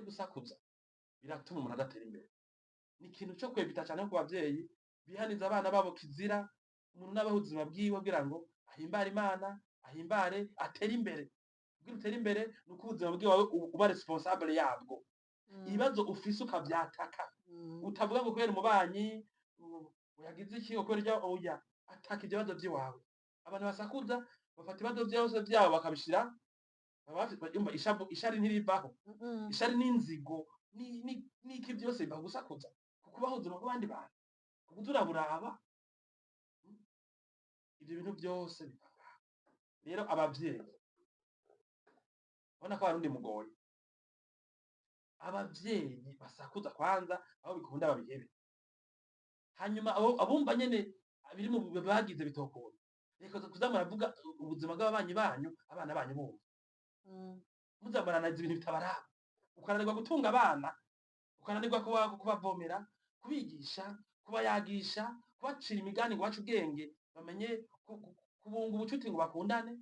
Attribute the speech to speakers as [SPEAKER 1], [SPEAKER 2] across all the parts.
[SPEAKER 1] Gusakuza biratuma umuntu adatera imbere. Ni ikintu co kwevita cane ku bavyeyi bihaniza abana babo. Kizira umuntu nabaho ubuzima bwiwe kugira ngo ahimbare Imana, ahimbare, atere imbere. Kugira utere imbere ni uko ubuzima bwiwawe uba responsable yabwo. Ibibazo ufise ukavyataka, utavuga ngo kubera umubanyi yagize iki, ngo kubera irya. Oya, ataka ivyo bibazo vy'iwawe. Abantu basakuza bafata ibibazo vyose vyabo bakabishira, baba yumva ishavu, ishari ntirivaho. Ishari n'inzigo n'iki byose biva gusakuza, kukubaho ubuzima bw'abandi bantu, kukuza uraburaba. Ivyo bintu byose biva ngaho. Rero abavyeyi, ubona ko abarundi mugoye, abavyeyi basakuza kwanza aho bikunda babihebe. Hanyuma abo abumva nyene biri mu bagize bitokunda, reka kuza muravuga ubuzima bw'ababanyi banyu, abana banyu bumva. Muza muranariza ibintu bitabaraba, ukananirwa gutunga abana, ukananirwa kubavomera, kubigisha, kubayagisha, kubacira imigani ngo bace ubwenge, bamenye kubunga ubucuti ngo bakundane.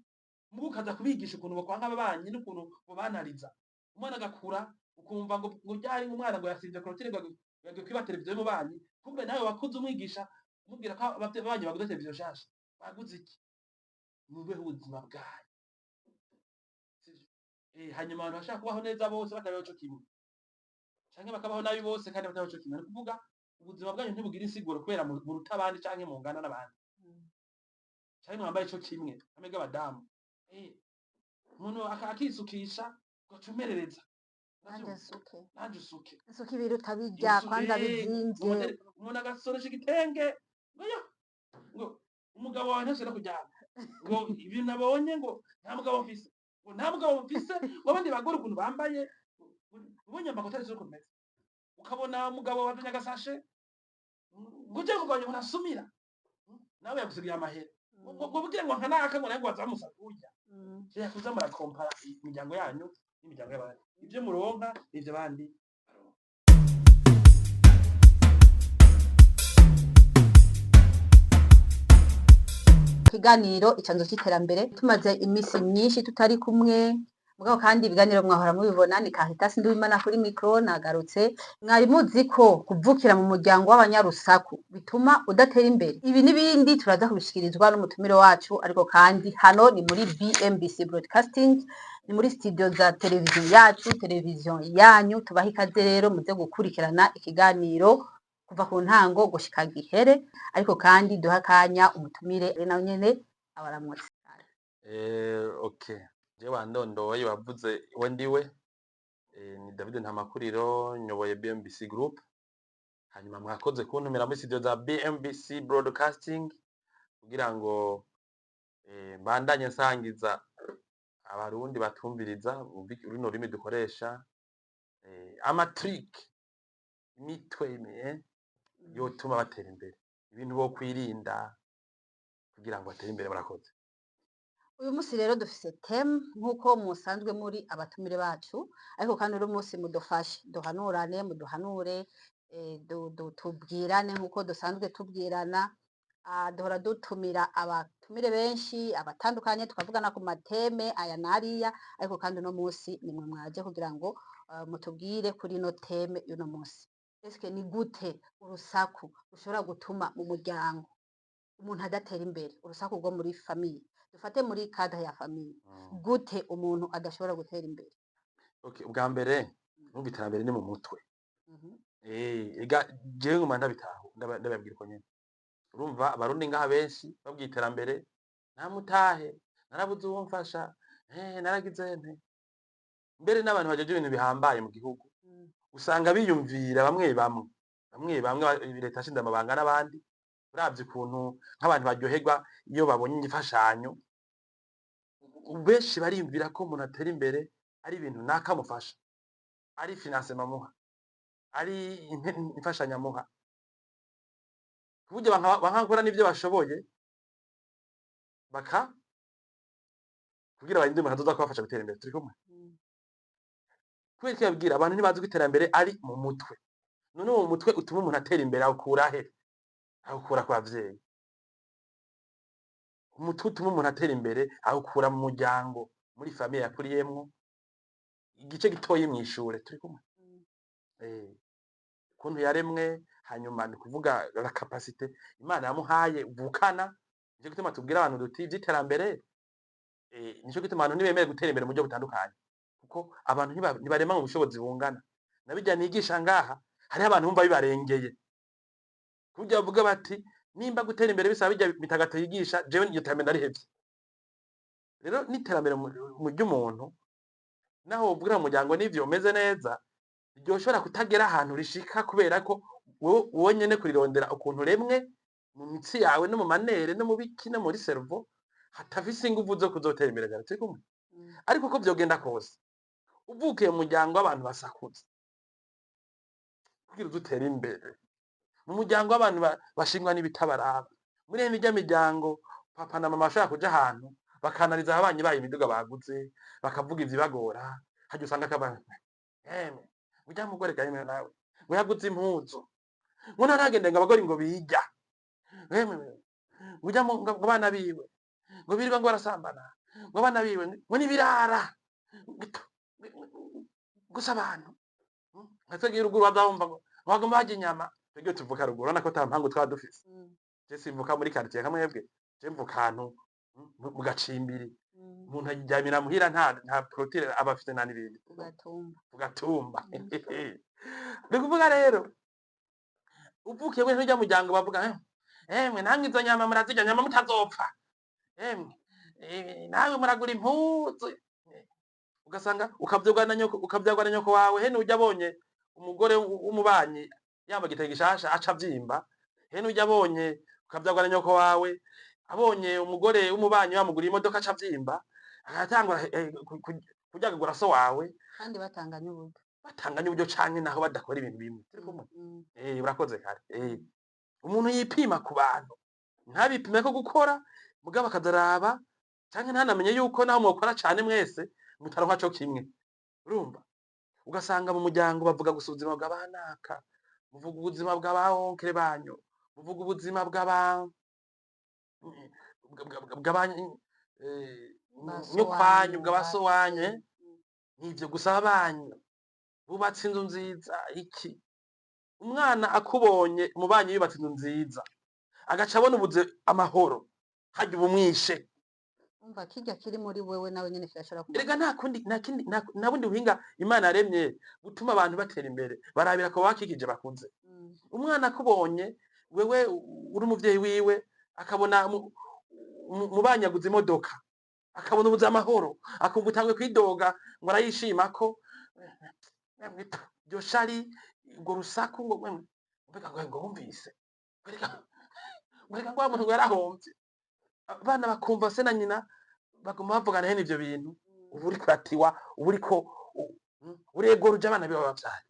[SPEAKER 1] Mugu ukaza kubigisha ukuntu bokwanga ababanyi n'ukuntu bobanariza. Umwana agakura ukumva ngo ryari umwana ngo yasinze clôture, ngo yagiye kwiba televiziyo y'umubanyi. Kumbe nawe wakuze umwigisha umubwira ko ababanyi baguze televiziyo nshasha, baguze iki. Mubeho ubuzima bwanyu, sivyo? Hanyuma abantu bashaka kubaho neza bose batabaho co kimwe, canke bakabaho nabi bose kandi batabaho co kimwe. Ni ukuvuga ubuzima bwanyu ntibugira insiguro kubera muruta abandi canke mungana n'abandi canke mwambaye ico kimwe hamwe bw'abadamu. Umuntu akisukisha ugaca umerereza.
[SPEAKER 2] Nanje
[SPEAKER 1] Uravyumva?
[SPEAKER 2] Nsuke.
[SPEAKER 1] Nanje usuke.
[SPEAKER 2] Nsuke ibiruta bijya kwanza bizimvye.
[SPEAKER 1] Umuntu agasoresha igitenge ngo yo ngo umugabo wawe ntashobora kuryama, ngo ibintu nabonye, ngo nta mugabo mfise, ngo nta mugabo mfise, ngo abandi bagore ukuntu bambaye, ubonye amakoti ari ukuntu meze, ukabona umugabo wazanye agasashe ngo uje umugabo ngo ntasumira, nawe yagusigiye amahera, ngo bugire ngo nkanaka, ngo nawe ngo wazamusa kurya. Reka kuza murakompara imiryango yanyu n'imiryango y'abandi. Ibyo muronka n'ivyo abandi baronka.
[SPEAKER 2] Ikiganiro Icanzo c'Iterambere, tumaze iminsi myinshi tutari kumwe, mugabo kandi ibiganiro mwahora mubibona. Ni Caritas Nduwimana kuri micro, nagarutse. Mwari muzi ko kuvukira mu muryango w'abanyarusaku bituma udatera imbere? Ibi n'ibindi turaza kubishikirizwa n'umutumire wacu, ariko kandi hano ni muri BMBC Broadcasting, ni muri studio za televiziyo yacu, televiziyo yanyu. Tubaha ikaze rero, muze gukurikirana ikiganiro kuva ku ntango gushika gihere. Ariko kandi duha akanya umutumire nawe nyene abaramutse.
[SPEAKER 1] Okay, je wandondoye, wavuze we ndiwe. Ni David Ntamakuriro, nyoboye BMBC Group. Hanyuma mwakoze kuntumira muri studio za BMBC Broadcasting kugira ngo mbandanye nsangiza abarundi batumviriza bumve runo rurimi dukoresha, ama trick, imitwe yotuma batera imbere, ibintu bo kwirinda kugira ngo batere imbere. Murakoze.
[SPEAKER 2] Uyu munsi rero dufise thème nk'uko musanzwe muri abatumire bacu, ariko kandi uno munsi mudufashe duhanurane, muduhanure, tubwirane nk'uko dusanzwe tubwirana. Duhora dutumira abatumire benshi abatandukanye, tukavugana ku ma thème aya n'ariya, ariko kandi uno munsi nimwe mwaje kugira ngo mutubwire kuri ino thème y'uno munsi. Eske ni gute urusaku rushobora gutuma mu muryango umuntu adatera imbere? Urusaku rwo muri famille, dufate muri cadre ya famille, gute umuntu adashobora gutera imbere?
[SPEAKER 1] Okay, ubwa mbere numva iterambere ni mu mutwe. Ega jewe nguma ndabitaho, ndababwira uko nyene. Urumva abarundi ngaha benshi babwiye iterambere, nta mutahe, narabuze uwo mfasha, naragize nte. Mbere n'abantu bajeje ibintu bihambaye mu gihugu usanga biyumvira bamwe bamwe leta yashinze amabanga n'abandi. Uravye ukuntu nk'abantu baryoherwa iyo babonye imfashanyo, benshi bariyumvira ko umuntu atera imbere ari ibintu naka amufasha, ari financement amuha, ari imfashanyo amuha, ku buryo banka gukora n'ivyo bashoboye baka kugira barinde umuntu azoza kubafasha gutera imbere. Turi kumwe? Kubera iki babwira abantu ntibazi ko iterambere ari mu mutwe? None uwo mutwe utuma umuntu atera imbere awukura he? Awukura ku bavyeyi. Umutwe utuma umuntu atera imbere awukura mu muryango, muri famille yakuriyemwo, igice gitoyi mw'ishure. Turi kumwe? Ukuntu yaremwe, hanyuma ni kuvuga la capacité Imana yamuhaye vukana. Nico gituma tubwira abantu duti ivy'iterambere, nico gituma abantu ntibemere gutera imbere mu buryo butandukanye, kuko abantu ntibarema mu bushobozi bungana. Na bijya nigisha ngaha, hariho abantu bumva bibarengeye, kuburyo bavuga bati nimba gutera imbere bisaba bijya mitagato yigisha, jewe iryo terambere ndarihevye. Rero n'iterambere mu ry'umuntu, naho wovugira mu muryango n'ivyo umeze neza, ryoshobora kutagera ahantu rishika, kubera ko wowe nyene kurirondera ukuntu uremwe mu mitsi yawe no mu manere no mu biki no muri cerveau hatafise inguvu zo kuzotera imbere cyane. Turi kumwe?
[SPEAKER 2] Mm.
[SPEAKER 1] Ariko uko vyogenda kose, uvukiye mu muryango w'abantu basakuza, kugira uze utere imbere mu muryango w'abantu bashingwa n'ibitabaraba, muri irya miryango papa na mama bashobora kuja ahantu bakanariza ababanyi bayo imiduga baguze, bakavuga ivyibagora, harya usanga akaba emwe urya mugore ga yemwe nawe ngo yaguze impuzu, ngo ntaragende, ngo abagore ngo bijya emwe, ngo urya ngo abana biwe ngo birirwa ngo barasambana, ngo abana biwe ngo nibirara gusa abantu nka twebwe ruguru bazabumva ngo bagomba barya inyama. Twebwe tuvuka ruguru, urabona ko ata mpangu twaba dufise. Je simvuka muri quartier nka mwebwe, je mvuka ahantu mu gacimbiri. Umuntu aryamira muhira, nta clôture aba afite, nta n'ibindi.
[SPEAKER 2] Ugatumba.
[SPEAKER 1] Ugatumba. Ni kuvuga rero uvukiye muri rya muryango bavuga emwe namwe izo nyama murazirya, nyama mutazopfa, emwe nawe muragura impuzu, ugasanga ukavyugwa na nyoko, ukavyagwa na nyoko wawe. Hene ujya abonye umugore w'umubanyi yambaye igitenge gishasha aca avyimba. Hene ujya abonye, ukavyagwa na nyoko wawe abonye umugore w'umubanyi yamuguriye imodoka aca avyimba, agatangura kuryagagura so wawe.
[SPEAKER 2] Kandi batanganya uburyo.
[SPEAKER 1] Batanganya uburyo canke naho badakora ibintu bimwe. Turi kumwe?
[SPEAKER 2] Mm.
[SPEAKER 1] Urakoze kare. Umuntu yipima ku bantu, ntabipime ko gukora, mugabo akazaraba canke ntanamenye yuko naho mwokora cane mwese mutaronka co kimwe. Urumva, ugasanga mu muryango bavuga gusa ubuzima bw'abanaka, muvuga ubuzima bw'aba oncle banyu, muvuga ubuzima bw'aba
[SPEAKER 2] Ba so
[SPEAKER 1] nyokwanyu,
[SPEAKER 2] wanyu,
[SPEAKER 1] bw'abaso wanyu, eh?
[SPEAKER 2] Mm.
[SPEAKER 1] Nivyo gusa, abanyu bubatse inzu nziza iki, umwana akubonye umubanyi yubatse inzu nziza, agaca abona ubuze amahoro, harya ubumwishe.
[SPEAKER 2] Umva, kirya kiri muri wewe nawe nyene kirashobora
[SPEAKER 1] Erega
[SPEAKER 2] kumanuka.
[SPEAKER 1] Nta kundi, nta kindi, nta bundi buhinga Imana yaremye butuma abantu batera imbere, barabira ko bakikije bakuze. Umwana akubonye wewe uri umuvyeyi wiwe, akabona mubanyi aguze imodoka, akabona ubuze amahoro, akumva utanguye kwidoga ngo arayishima ko iryo shari, urwo rusaku, ngo mbega ngo wumvise, ngo reka ngo wa muntu ngo yarahomvye. Abana bakumva se na nyina baguma bavugana hene ivyo bintu, uba uriko uratiwa, uba uriko uregora uja abana biwe bavyaye.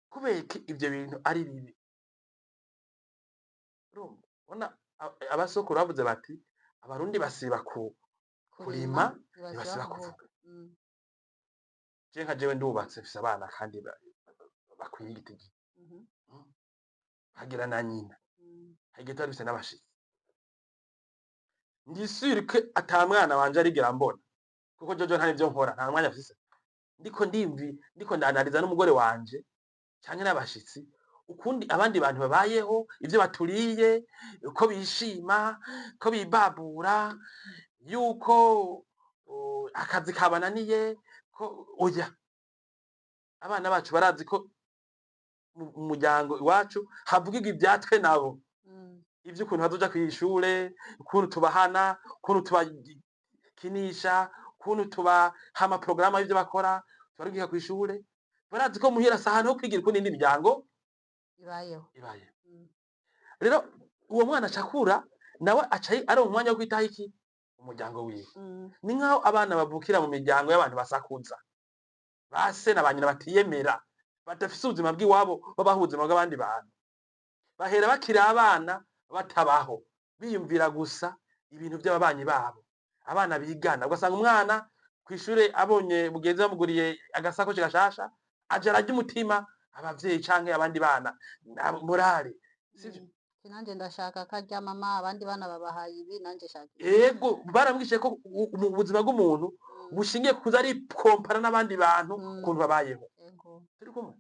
[SPEAKER 1] Kubera iki ivyo bintu ari bibi? Urumva, ubona abasokuru bavuze bati abarundi basiba ku kurima,
[SPEAKER 2] ntibasiba
[SPEAKER 1] ntibasiba
[SPEAKER 2] kuvuga.
[SPEAKER 1] kuvuga. Je nka jewe ndubatse, mfise abana kandi bakwiye igitigi, hagira na nyina, hagiye tuba dufise n'abashitsi. Ndi sûr ko ata mwana wanje arigera mbona, kuko jojo nta nivyo nkora, nta mwanya mfise, ndiko ndimvi, ndiko ndanariza n'umugore wanje canke n'abashitsi ukundi abandi bantu babayeho, ivyo baturiye, uko bishima, ko bibabura, yuko akazi kabananiye, ko oya. Abana bacu barazi ko mu muryango iwacu havugirwa ivyatwe nabo, ivy'ukuntu bazoja kw'ishure, ukuntu tubahana, ukuntu tubakinisha, ukuntu tubaha amaporogaramu y'ivyo bakora, tubarungika kw'ishure. Barazi ko muhira si ahantu ho kwigira ukundi indi miryango
[SPEAKER 2] ibayeho.
[SPEAKER 1] Ibayeho.
[SPEAKER 2] Mm.
[SPEAKER 1] Rero uwo mwana aca akura, nawe aca aronka umwanya wo kwitaho iki? Umuryango wiwe. Ni nkaho abana bavukira mu miryango y'abantu basakuza, ba se na ba nyina batiyemera, badafise ubuzima bw'iwabo, babaho ubuzima bw'abandi bantu. Bahera bakiri abana batabaho, biyumvira gusa ibintu by'ababanyi babo. Abana bigana, ugasanga umwana kw'ishure abonye mugenzi we amuguriye agasakoshi gashasha, aja ararya umutima abavyeyi canke abandi bana morale, sivyo?
[SPEAKER 2] Mm. Ati nanje ndashaka karya mama, abandi bana babahaye ibi, nanje shaka ibi.
[SPEAKER 1] Ego, baramwigishije ko mu buzima bw'umuntu bushingiye kuza ari kompara n'abandi bantu, ukuntu babayeho.
[SPEAKER 2] Ego.
[SPEAKER 1] Turi kumwe?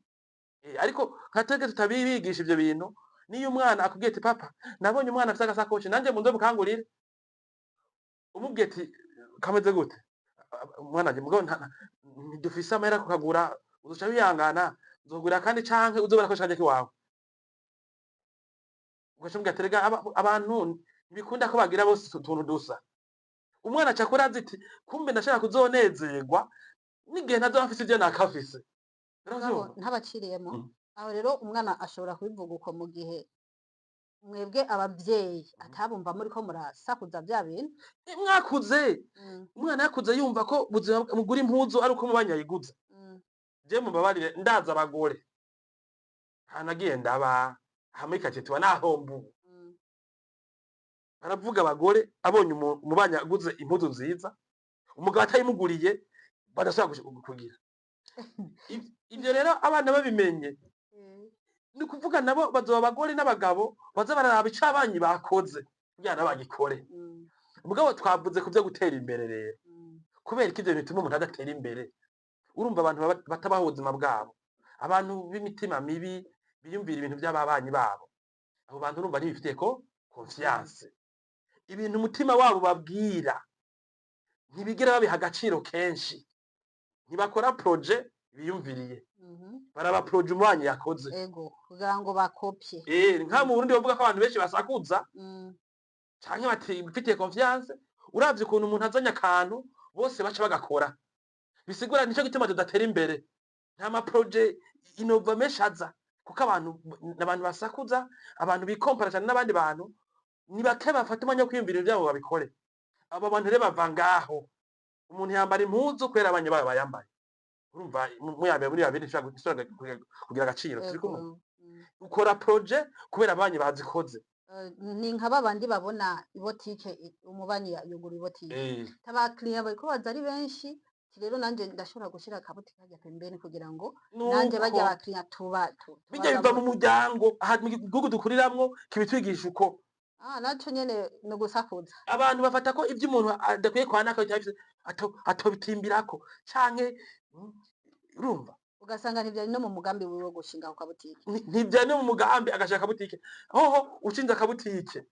[SPEAKER 1] Ariko nka twebwe tutabibigisha ivyo bintu, niyo umwana akubwiye ati papa nabonye umwana afise agasakoshi nanje munze mukangurire, umubwiye ati kameze gute umwana wanje, mugabo ntidufise amahera kukagura, uzoca wihangana nzogura kandi canke uzobera ko kanje kiwawe. Ugaca umubwira ati erega abantu ntibikunda ko bagira bose utuntu dusa. Umwana aca akura azi ati kumbe ndashaka kuzonezerwa n'igihe ntazoba mfise ivyo nakafise.
[SPEAKER 2] Mugabo
[SPEAKER 1] Uravyumva?
[SPEAKER 2] ntabaciriyemo. Aho rero umwana ashobora kubivuga uko mu gihe mwebwe abavyeyi atabumva muriko murasakuza vya bintu.
[SPEAKER 1] Mwakuze umwana yakuze yumva ko ubuzima mugura impuzu ari uko umubanyi yayiguze. Je mumbabarire, ndaza abagore hanagiye ndaba hamwe kati tuba nahomba ubu. Baravuga abagore abonye umubanyi aguze impuzu nziza, umugabo atayimuguriye, badashobora kugira ivyo. Rero abana babimenye, ni ukuvuga nabo bazoba abagore n'abagabo baza bararaba ico abanyi bakoze kugira nabo bagikore. Mugabo twavuze ku vyo gutera imbere rero. Kubera ko ivyo bituma umuntu adatera imbere, urumva abantu batabaho ubuzima bwabo, abantu b'imitima mibi biyumvira ibintu by'ababanyi babo, abo bantu urumva ntibifitiye ko confiance. Ibintu umutima wabo babwira ntibigera babiha agaciro kenshi, ntibakora projet biyumviriye, baraba projet umubanyi yakoze.
[SPEAKER 2] Ego, kugira ngo bakopye.
[SPEAKER 1] Nka mu Burundi bavuga ko abantu benshi basakuza canke batifitiye confiance. Uravye ukuntu umuntu azanye akantu bose baca bagakora, bisigura nico gituma tudatera imbere. Nta ma projets innovants menshi aza kuko abantu basakuza, abantu bikompara cyane n'abandi bantu, ni bake bafata umwanya wo kwiyumvira ivyabo babikore. Abo bantu rero bava ngaho, umuntu yambara impuzu kubera abanye bayo bayambaye. Urumva muyambaye muri babiri ntishobora kugira agaciro. Turi kumwe?
[SPEAKER 2] Ego.
[SPEAKER 1] Ukora projet kubera abanyi bazikoze.
[SPEAKER 2] Ni nka babandi babona ibotike, umubanyi yugura ibotike, abakiriya bariko baza ari benshi, ati rero nanje ndashobora gushira akabotike harya pembeni kugira ngo nanje barya
[SPEAKER 1] Nuko
[SPEAKER 2] abakiriya tuba
[SPEAKER 1] bijya biva mu
[SPEAKER 2] tubagaburire.
[SPEAKER 1] muryango. Aha mu gihugu dukuriramwo kibitwigisha uko.
[SPEAKER 2] Ah, naco nyene ni ugusakuza.
[SPEAKER 1] Abantu bafata ko ivyo umuntu adakwiye kwanaka atobitimbirako canke urumva.
[SPEAKER 2] Ugasanga ntivyari no mu mugambi wiwe wo gushinga ako kabutike.
[SPEAKER 1] Ntivyari no mu mugambi agashaka akabutike. Hoho ushinze akabutike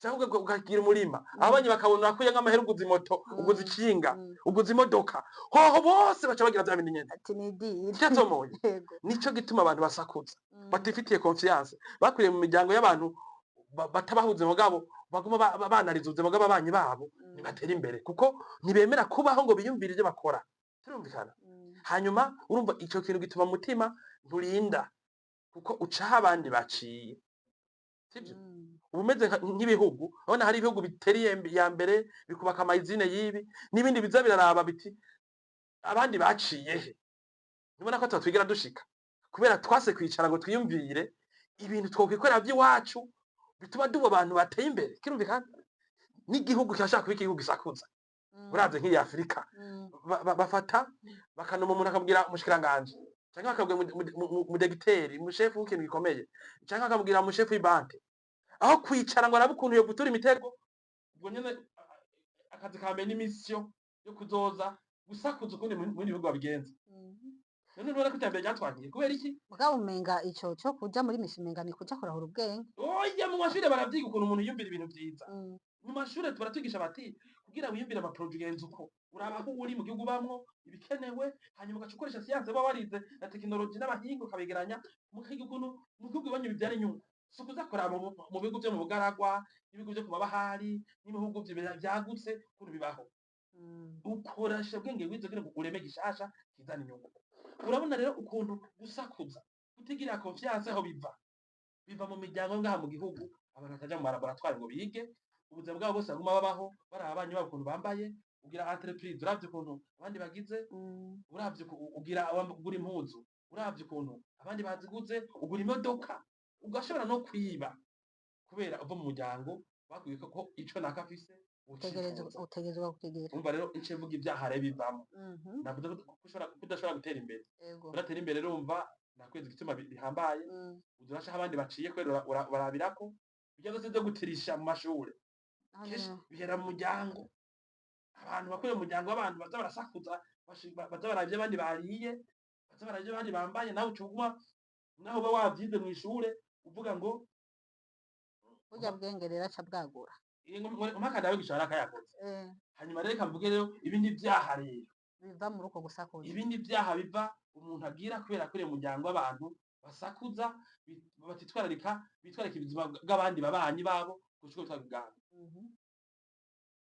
[SPEAKER 1] canke ukagira umurima, ababanyi bakabona wakuye nk'amahera, uguze imoto, uguze ikinga, uguze imodoka, hoho bose baca bagira vya bindi nyene.
[SPEAKER 2] Ati ni idiri.
[SPEAKER 1] Icatomoye.
[SPEAKER 2] Yego.
[SPEAKER 1] Nico gituma abantu basakuza, batifitiye confiance, bakuriye mu miryango y'abantu batabaho ubuzima bwabo, baguma banariza ubuzima bw'ababanyi babo. Ntibatera imbere kuko ntibemera kubaho ngo biyumvire ivyo bakora. Turumvikana? Hanyuma urumva ico kintu gituma umutima nturinda kuko ucaho abandi baciye, sivyo? Uba umeze nk'ibihugu, urabona hari ibihugu bitera iya mbere bikubaka ama usines y'ibi n'ibindi, biza biraraba biti abandi baciye he? Ntubona ko twigera dushika kubera twase kwicara ngo twiyumvire ibintu twokwikorera by'iwacu bituma duba abantu bateye imbere. Kirumvikana n'igihugu kirashaka kuba igihugu gisakuza. Uravye nk'iyi Afurika, bafata bakanuma umuntu akabwira umushikiranganji canke bakabwira umudegiteri, umushefu w'ikintu gikomeye, canke bakabwira umushefu w'ibanki, aho kwicara ngo arabe ukuntu yogutura imitego. Ubwo nyene akazi ka mbere n'imisiyo yo kuzoza gusakuza ukundi mu bindi bihugu babigenza. None ntubona ko iterambere ryatwankiye kubera iki?
[SPEAKER 2] Mugabo umenga ico co kuja muri misi umenga ni kuja kurahura ubwenge.
[SPEAKER 1] Oya, mu mashure baravyiga ukuntu umuntu yiyumvira ibintu vyiza. Mu mashure baratwigisha bati kugira wiyumvire ama projets ugenza uko uraba aho uri mu gihugu ubamwo ibikenewe, hanyuma ugaca ukoresha siyanse uba warize na tekinoloji n'abahinga, ukabegeranya mukiga ukuntu mu gihugu iwanyu bivyara inyungu. Si ukuza kuraba mu bihugu vyo mu bugaragwa n'ibihugu vyo ku mabahari n'ibihugu vyagutse ukuntu bibaho. Ukoresha ubwenge wize kugira ngo ureme gishasha kizana inyungu. Urabona rero ukuntu gusakuza, kutigirira confiance, aho biva, biva mu miryango ngaha mu gihugu. Abantu bataja mu ma laboratoires ngo bige, ubuzima bwabo bose baguma babaho baraba abanyi babo ukuntu bambaye. Ugira entreprise uravye ukuntu abandi bagize, uravye ugira ugura impuzu uravye ukuntu abandi baziguze, ugura imodoka, ugashobora no kwiba kubera uva mu muryango bakwiye ko ico naka afise
[SPEAKER 2] Utegerezwa
[SPEAKER 1] ucifuza.
[SPEAKER 2] Utegerezwa kukigira.
[SPEAKER 1] Umva rero ico mvuga, ibyaha rero bivamo. Navuze ko udashobora gutera imbere. Udatera imbere, urumva nakwezi igituma bihambaye. Uza uraca aho abandi baciye kubera barabirako ibyo byose vyo gutirisha mu mashure.
[SPEAKER 2] Aho
[SPEAKER 1] Kenshi
[SPEAKER 2] nyene.
[SPEAKER 1] bihera mu muryango. Abantu bakuriye mu muryango w'abantu baza barasakuza, baza baraba ivyo abandi bariye, baza baraba ivyo abandi bambaye, nawe uca uguma. Naho uba wavyize mw'ishure uvuga ngo
[SPEAKER 2] Burya bwenge rero aca bwagura.
[SPEAKER 1] Mpaka ndabe gishara akayakoze. Hanyuma rero reka mvuge rero ibindi vyaha rero
[SPEAKER 2] Biva muri uko gusakuza.
[SPEAKER 1] Ibindi vyaha biva umuntu agira kubera kuriye umuryango w'abantu basakuza, batitwararika, bitwararika ubuzima bw'abandi babanyi babo gushika bitwa ubwabo.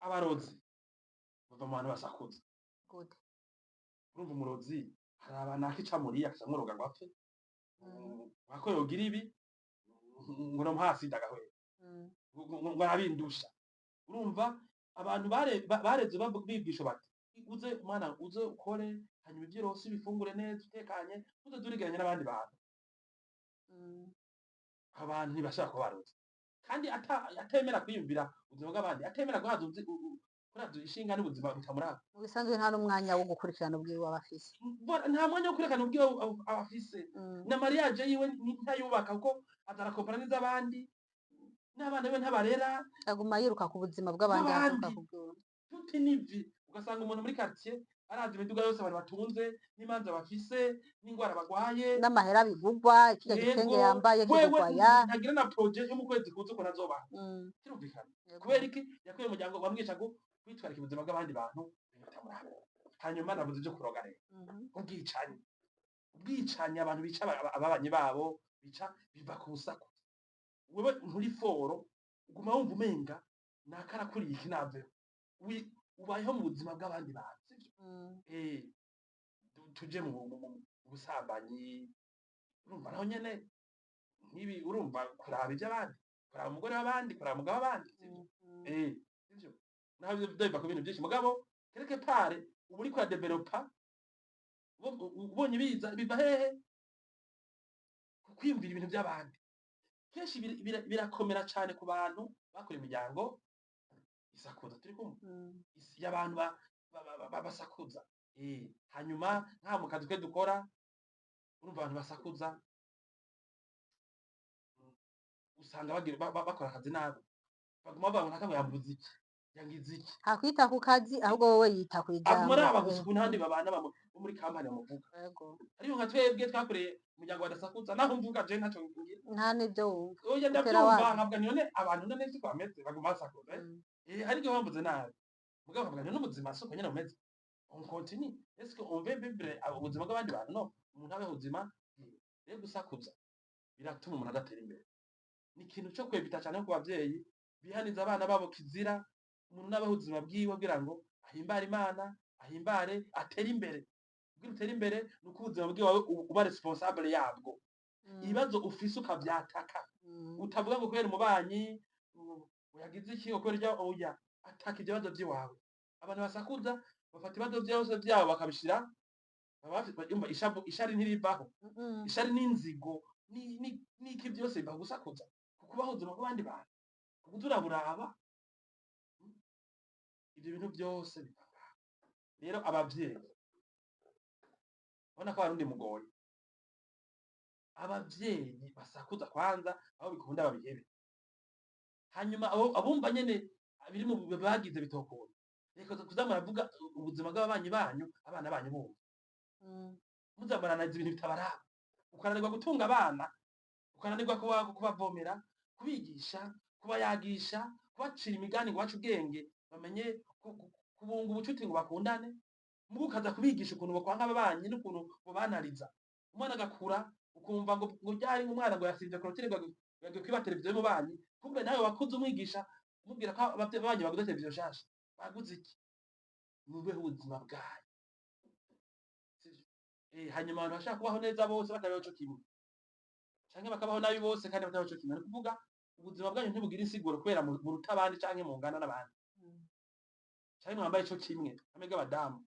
[SPEAKER 1] Abarozi bava mu bantu basakuza.
[SPEAKER 2] Gute?
[SPEAKER 1] Urumva umurozi hari abantu akica muriya akaca ngo apfe, wako yogira ibi ngo no hasi ndagahwera, ngo arabindusha. Urumva abantu bareze bigisha bati uze mwana, uze ukore, hanyuma ivyo uronse ubifungure neza utekanye, uze urigeranya n'abandi bantu. Abantu ntibashobora kuba barozi kandi atemera kwiyumvira ubuzima bw'abandi, atemera guhaza kuraza ishinga n'ubuzima butamuraba.
[SPEAKER 2] Mu bisanzwe nta n'umwanya wo gukurikirana ubwiwe aba afise.
[SPEAKER 1] Nta mwanya wo kwerekana ubwiwe aba afise. Na mariage yiwe ntayubaka kuko azarakompara n'iz'abandi, n'abana biwe ntabarera.
[SPEAKER 2] Aguma yiruka ku buzima bw'abandi
[SPEAKER 1] bw'abandi.
[SPEAKER 2] Aturuka ku bwiwe.
[SPEAKER 1] Tuti nivi ugasanga umuntu muri quartier arazi imiduga yose abantu batunze, n'imanza bafise, n'ingwara bagwaye,
[SPEAKER 2] n'amahera bigugwa, kirya gitenge yambaye
[SPEAKER 1] wewe
[SPEAKER 2] kigugwa ya
[SPEAKER 1] ntagira na projet yo mu kwezi kuza ukuntu azobaho. Kirumvikana. Kubera iki? Yakuye umuryango wamwica ngo kwitwarika ubuzima bw'abandi bantu ibintu bitamuraba. Hanyuma navuze ibyo kuroga rero. Ubwicanyi, ubwicanyi, abantu bica ababanyi babo, bica biva ku busaku. Wewe nturi fort, uguma wumva umenga nakarakuriye iki, naveho. Ubayeho mu buzima bw'abandi bantu, sivyo? Tuje mu busambanyi. Urumva naho nyene nk'ibi, urumva kuraba iby'abandi, kuraba umugore w'abandi, kuraba umugabo w'abandi, sivyo? Sivyo? Naho ivyo biva ku bintu byinshi, mugabo quelque part uba uriko uradevelopa. Ubonye biza biva hehe? Ku kwiyumvira ibintu by'abandi. Kenshi birakomera cane ku bantu bakora imiryango isakuza, turi kumwe? Isi y'abantu basakuza. Hanyuma nka mu kazi twe dukora, urumva abantu basakuza, usanga bagira bakora akazi nabi, baguma bavuga ngo naka yavuze iki, yangize iki.
[SPEAKER 2] Hakwita ku kazi, ahubwo wowe yita ku
[SPEAKER 1] Aguma
[SPEAKER 2] ijambo.
[SPEAKER 1] araba gusa ukuntu abandi babana bo muri kampani bamuvuga. Ariko nka twebwe twakoreye umuryango badasakuza, naho mvuga je ntaco ngira.
[SPEAKER 2] Nta n'ibyo wumva.
[SPEAKER 1] Oya.
[SPEAKER 2] Utera
[SPEAKER 1] Ndavyumva.
[SPEAKER 2] wazi.
[SPEAKER 1] Nkavuga nti none abantu none siko bameze, baguma basakuza, eh? Hari igihe bamvuze nabi, mugabo nkavuga nti n'ubuzima siko nyene bumeze, on continue, est-ce que on veut vivre ubuzima bw'abandi bantu? No umuntu abeho ubuzima bwiwe. Rero gusakuza biratuma umuntu adatera imbere. Ni ikintu co kwevita cane ku bavyeyi bihaniza abana babo. Kizira umuntu nabeho ubuzima bwiwe kugira ngo ahimbare Imana, ahimbare, atere imbere. Kugira utere imbere ni uko ubuzima bwiwe uba responsable yabwo. Ibibazo ufise ukavyataka. Utavuga ngo kubera umubanyi yagize iki, ngo kubera irya. Oya, ataka ibyo bibazo vy'iwawe. Abantu basakuza bafata ibibazo vyose vyabo bakabishira, baba yumva ishavu, ishari ntirivaho. Ishari n'inzigo n'iki byose biva gusakuza, kukubaho ubuzima bw'abandi bantu, kukuza uraburaba. Ibyo bintu byose biva ngaho. Rero abavyeyi, ubona ko abarundi mugoye, abavyeyi basakuza kwanza aho bikunda babihebe. Hanyuma abumva nyene biri mu bagize bitokunda, reka kuza muravuga ubuzima bw'ababanyi banyu abana banyu bumva. Muza muranariza ibintu bitabaraba, ukananirwa gutunga abana, ukananirwa kubavomera, kubigisha, kubayagisha, kubacira imigani ngo bace ubwenge, bamenye kubunga ubucuti ngo bakundane. Mugu ukaza kubigisha ukuntu bokwanga ababanyi n'ukuntu bobanariza. Umwana agakura ukumva ngo ryari umwana ngo yasinze clôture, ngo yagiye kwiba televiziyo y'umubanyi. Kumbe nawe wakuze umwigisha umubwira ko ababanyi baguze televiziyo nshasha, baguze iki. Mubeho ubuzima bwanyu, sivyo? Hanyuma abantu bashaka kubaho neza bose batabeho co kimwe, canke bakabaho nabi bose kandi batabeho co kimwe. Ni ukuvuga ubuzima bwanyu ntibugira insiguro kubera muruta abandi canke mungana n'abandi, canke mwambaye ico kimwe hamwe bw'abadamu.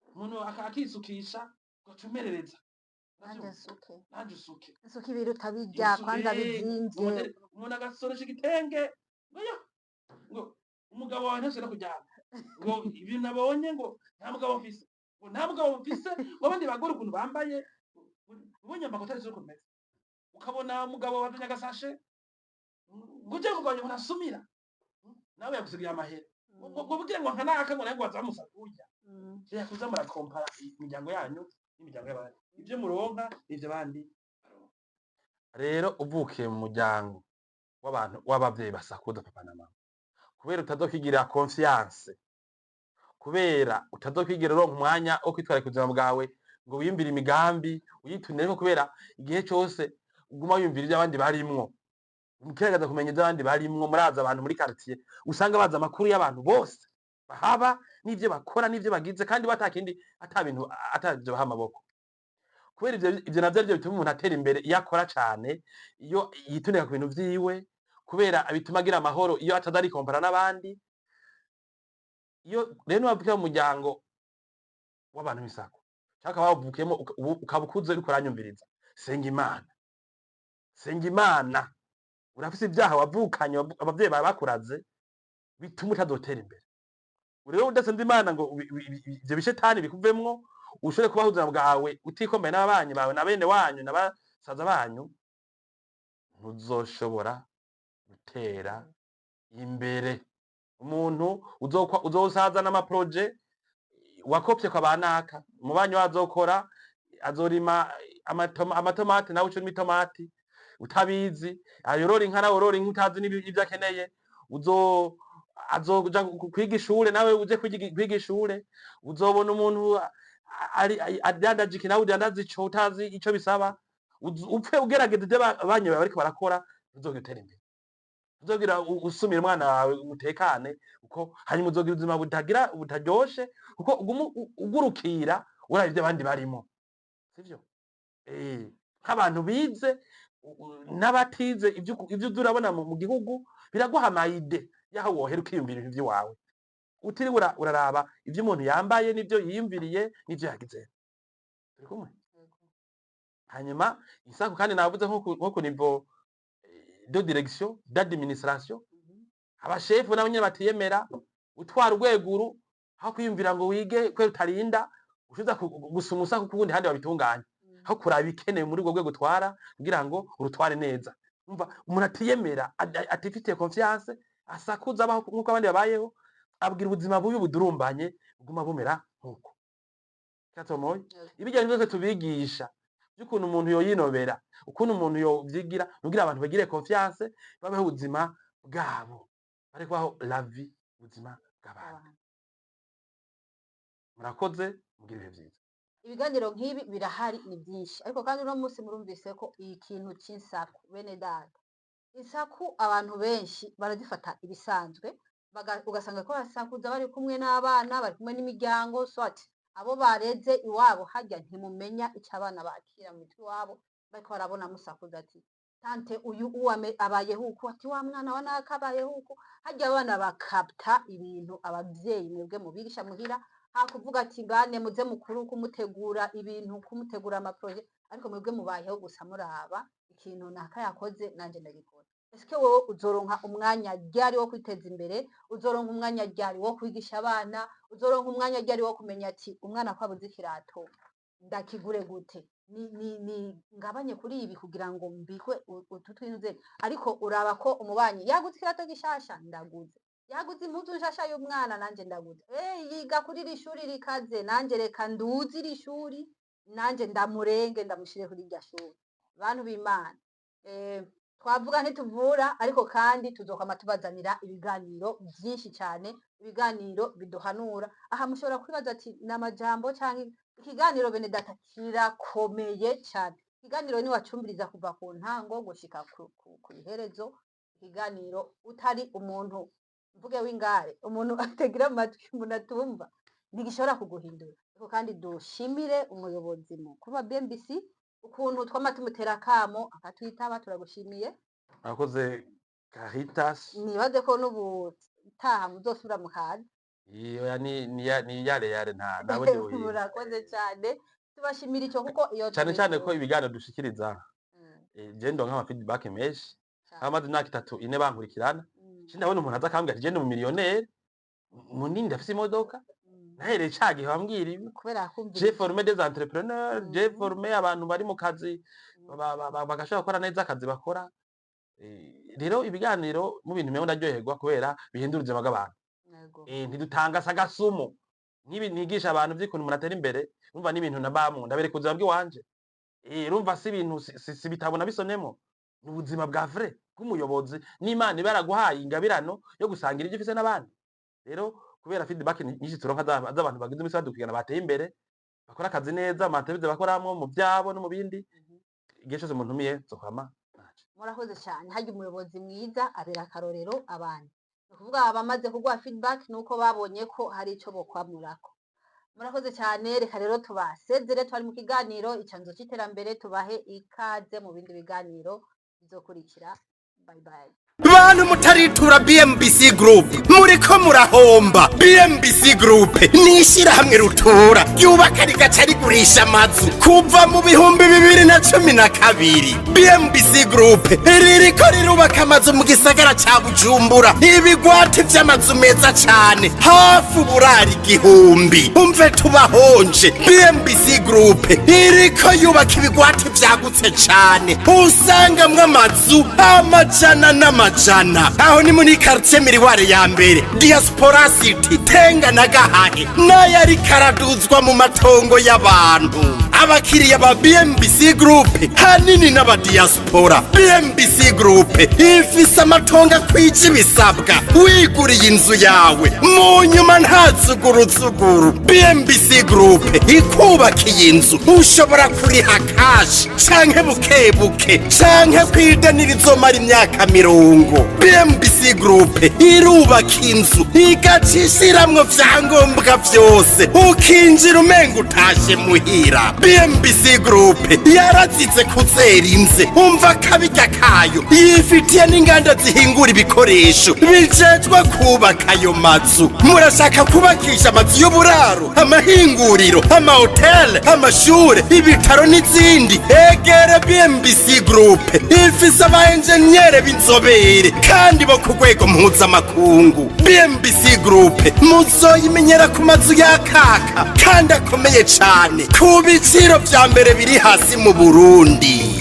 [SPEAKER 1] Umuntu akisukisha ugaca umerereza.
[SPEAKER 2] Nanjye
[SPEAKER 1] Uravyumva?
[SPEAKER 2] nsuke.
[SPEAKER 1] Nanje usuke.
[SPEAKER 2] Nsuke ibiruta bijya kwanza bizimvye.
[SPEAKER 1] Umuntu agasoresha igitenge ngo yo ngo umugabo wawe ntashobora kuryama, ngo ibintu nabonye, ngo nta mugabo mfise, ngo nta mugabo mfise, ngo abandi bagore ukuntu bambaye, ubonye amakoti ari ukuntu meze, ukabona umugabo wazanye agasashe ngo uje umugabo wanjye ngo ntasumira, nawe yagusigiye amahera, ngo bugire ngo nka naka, ngo nawe ngo wazamusa kurya. Reka kuza murakompara imiryango yanyu n'imiryango y'abandi. Ivyo muronka n'ivyo abandi baronka. Rero uvukiye mu muryango w'abantu w'abavyeyi basakuza, papa na mama, kubera utazokwigirira confiance, kubera utazokwigira uronka umwanya wo kwitwararika ubuzima bwawe ngo wiyumvire imigambi uyitunireko, kubera igihe cose uguma wiyumvira ivyo abandi barimwo, ugerageza kumenya ivyo abandi barimwo. Murazi abantu muri quartier usanga bazi amakuru y'abantu bose bahaba n'ivyo bakora n'ivyo bagize, kandi batakindi, ata bintu, atavyo baha amaboko. Kubera ivyo navyo arivyo bituma umuntu atera imbere iyo akora cane, iyo yitunika ku bintu vyiwe, kubera bituma agira amahoro iyo ataza arikompara n'abandi. Iyo rero niwavukira mu muryango w'abantu b'isako, canke ukaba wawuvukiyemo, ukaba ukuze uriko uranyumviriza, senga Imana, senga Imana. Urafise ivyaha wavukanye, abavyeyi bawe bakuraze, bituma utazotera imbere. Rero udasenze Imana ngo ivyo bishetani bikuvemwo, ushobore kubaho ubuzima bwawe utikomeye n'ababanyi bawe na bene wanyu na basaza banyu, ntuzoshobora gutera imbere. Umuntu uzosaza n'ama projets wakopye kwa banaka. Umubanyi wawe azokora, azorima amatomati, nawe ucurima itomati utabizi. Ayorora inka, nawe worora inka utazi n'ivyo akeneye. Uzo azoja kwiga ishure, nawe uje kwiga ishure. Uzobona umuntu ari adandaje iki, nawe udandaza ico utazi ico bisaba. Upfe ugerageza ivyo abanyi bawe bariko barakora, ntuzogira utere imbere. Uzogira usumira umwana wawe utekane uko, hanyuma uzogira ubuzima butagira butaryoshe, kuko uguma ugurukira uraba ivyo abandi barimo, sivyo? Nk'abantu bize n'abatize, ivyo uza urabona mu gihugu biraguha ama idées y'aho wohera ukiyumvira ibintu vy'iwawe, utiriwe uraraba ivyo umuntu yambaye n'ivyo yiyumviriye n'ivyo yagize. Turi kumwe? Hanyuma isaku kandi navuze nko ku niveau de direction, d'administration, abashefu nabo nyene batiyemera. Utwara urweguru, aho kwiyumvira ngo wige kubera utarinda ushiza gusuma usaku kuwundi handi babitunganya, aho kuraba ibikenewe muri urwo rwego utwara kugira ngo urutware neza. Umva, umuntu atiyemera, atifitiye confiance, asakuza, abaho nkuko abandi babayeho, abwira ubuzima bubi budurumbanye buguma bumera nkuko katomoye. Ibijyanye byose tubigisha by'ukuntu umuntu yoyinobera, ukuntu umuntu yovyigira kugira abantu bagire confiance, babeho ubuzima bwabo, bariko baho la vie, ubuzima bw'abandi. Murakoze, mugire ibihe vyiza.
[SPEAKER 2] Ibiganiro nk'ibi birahari, ni byinshi, ariko kandi uno munsi murumvise ko ikintu c'insaku, bene data, insaku abantu benshi barazifata ibisanzwe, ugasanga ko basakuza bari kumwe n'abana, bari kumwe n'imiryango, soit abo bareze iwabo. Harya ntimumenya ico abana bakira mu mitwe iwabo bariko barabona musakuza, ati tante uyu uwame abayeho uku, ati wa mwana wa naka abayeho uku. Harya abana bakapta ibintu abavyeyi mwebwe mubigisha muhira, hakuvuga ati bane muze mukuru kumutegura ibintu, kumutegura ama projets, ariko mwebwe mubayeho gusa muraba ikintu naka yakoze, nanje ndagikora. Eske wowe uzoronka umwanya ryari wo kwiteza imbere? Uzoronka umwanya ryari wo kwigisha abana? Uzoronka umwanya ryari wo kumenya ati umwana ko abuze ikirato ndakigure gute, ni ngabanye kuri ibi kugira ngo mbikwe utu twinze? Ariko uraba ko umubanyi yaguze ikirato gishasha, ndaguze, yaguze impuzu nshasha y'umwana, nanje ndaguze, yiga kuri iri shuri rikaze, nanje reka nduze iri shuri, nanje ndamurenge ndamushire kuri irya shuri. Bantu b'Imana, twavuga ntituvura, ariko kandi tuzokwama tubazanira ibiganiro byinshi cyane, ibiganiro biduhanura. Aha mushobora kwibaza ati ni amajambo canke ikiganiro? Bene data, kirakomeye cyane ikiganiro. Niwacumbiriza kuva ku ntango gushika ku iherezo ikiganiro, utari umuntu mvuge w'ingare, umuntu ategira amatwi, umuntu atumva, ntigishobora kuguhindura. Ariko kandi dushimire umuyobozi mukuru wa BMBC ukuntu twama tumutera akamo akatwitaba. Turagushimiye.
[SPEAKER 1] Murakoze, Caritas.
[SPEAKER 2] Nibaze ko n'ubutaha muzosubira mukaza.
[SPEAKER 1] Iyo ni yare yare, nta bundi buhinga.
[SPEAKER 2] Murakoze cyane, tubashimira icyo kuko iyo
[SPEAKER 1] Cane cane ko ibiganiro dushikiriza, je ndonka ama feedback menshi. Abamaze imyaka 3, 4 bankurikirana, ndabona umuntu aza akambwira ati je ndi umumiliyoneri munini, ndafise imodoka, nahereye ca gihe wambwira ibi.
[SPEAKER 2] Kubera kumvira.
[SPEAKER 1] J'ai formé des entrepreneurs, j'ai formé abantu bari mu kazi, bagashobora gukora neza akazi bakora. Rero ibiganiro mu bintu mewe ndaryoherwa kubera bihindura ubuzima bw'abantu. Ntidutanga sagasumu. Nk'ibi nigisha abantu vy'ukuntu umuntu atera imbere, urumva n'ibintu nabamwo, ndabereka ubuzima bw'iwanje. Urumva si ibintu si ibitabo nabisomyemwo, ni ubuzima bwa vrai bw'umuyobozi n'Imana iba yaraguhaye ingabirano yo gusangira ivyo ufise n'abandi. Rero kubera feedback nyinshi turonka z'abantu bagize imisi badukurikirana, bateye imbere, bakora akazi neza mu entreprise bakoramwo, mu vyabo no mu bindi, igihe cose muntumiye nzokwama naje.
[SPEAKER 2] Murakoze cyane. Harya umuyobozi mwiza abera akarorero abandi. Ni ukuvuga abamaze kuguha feedback nuko babonye ko hari ico bokwamurako. Murakoze cyane. Reka rero tubasezere. Twari mu kiganiro Icanzo c'Iterambere. Tubahe ikaze mu bindi biganiro bizokurikira. Bye bye.
[SPEAKER 3] Bantu mutaritura BMBC Group, muriko murahomba. BMBC Group ni ishyirahamwe rutura ryubaka rigaca rigurisha amazu kuva mu 2012. BMBC Group ririko rirubaka amazu mu gisagara ca Bujumbura, ibigwati vy'amazu meza cane, hafi uburari 1000. Umve tubahonje, BMBC Group iriko yubaka ibigwati vyagutse cane, usangamwo amazu amajana n'amajana. Aho ni muri quartier Miroir ya mbere, Diaspora City, Tenga na Gahahe, n'ayo ariko araduzwa mu matongo y'abantu. Abakiriya ba BMBC Group hanini n'abadiaspora. BMBC Group ifise amatongo akwije ibisabwa, wiguriye inzu yawe mu nyuma nta zuguruzuguru. BMBC Group ikubakiye inzu, ushobora kuriha cash canke buke buke canke kwideni rizomara imyaka 30. BMBC Group irubaka inzu igaca ishiramwo vyangombwa vyose, ukinjira umenga utashe muhira. BMBC Group yarazize kuzera inze, umva kabirya kayo, yifitiye n'inganda zihingura ibikoresho bijejwe kubaka ayo mazu. Murashaka kubakisha amazu y'uburaro, amahinguriro, amahoteli, amashure, ibitaro n'izindi? Egere BMBC Group, ifise aba enjeniyere b'inzobere kandi bo ku rwego mpuzamakungu. BMBC Group muzoyimenyera ku mazu yakaka kandi akomeye cane, ku biciro vya mbere biri hasi mu Burundi.